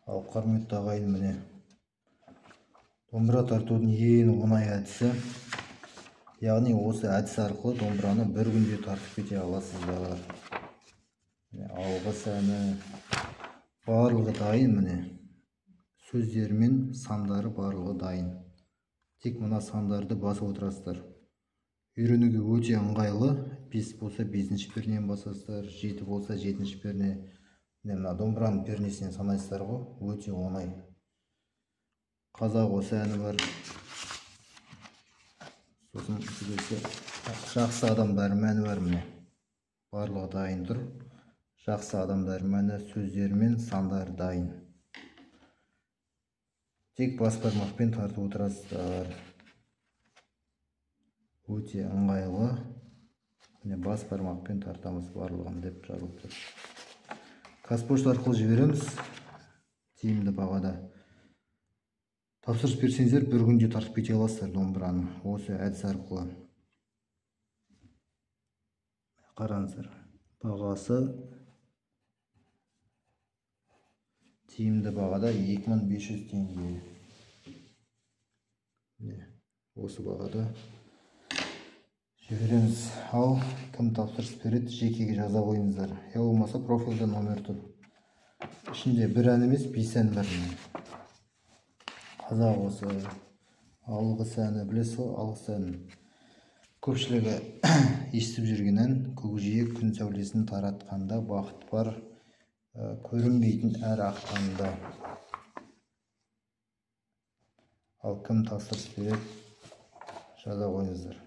Ал құрметті ағайын, міне домбыра тартудың ең оңай әдісі. Яғни осы әдіс арқылы домбыраны бір күнде тартып кете аласыздар. Міне, алғыс әні барлығы дайын, міне. Сөздері мен сандары барлығы дайын. Тек мына сандарды басып отырасыздар. Үйренуге өте ыңғайлы. 5 болса 5-ші пернені басасыздар, 7 болса 7-ші перне. Міне, мына домбыраның пернесінен санайсыздар ғой, өте оңай. Қазақ осы әні бар. Сосын келесі жақсы адамдар мәні бар, міне. Барлығы дайын тұр. Жақсы адамдар мәні, сөздері мен сандары дайын. Тек бас бармақпен тартып отырасыздар. Өте ыңғайлы. Міне, бас бармақпен тартамыз барлығын деп жазылып тұр. Қазпошта арқылы жібереміз. Тиімді бағада. Тапсырыс берсеңіздер, бір күнде тартып кете аласыздар домбыраны осы әдіс арқылы. Қараңыздар, бағасы тиімді бағада 2500 теңге. Міне, осы бағада жібереміз. Ал кім тапсырыс береді, жекеге жаза қойыңыздар. Я болмаса профильде номер тұр. Ішінде бір ән емес, 5 ән бар. Қазақ осы, алғыс әні, білесіз ғой, алғыс әнін көпшілігі естіп жүрген ән. Көкжиек күн сәулесін таратқанда, бақыт бар көрінбейтін әр ақтанда. Ал кім тапсырыс береді, жаза қойыңыздар.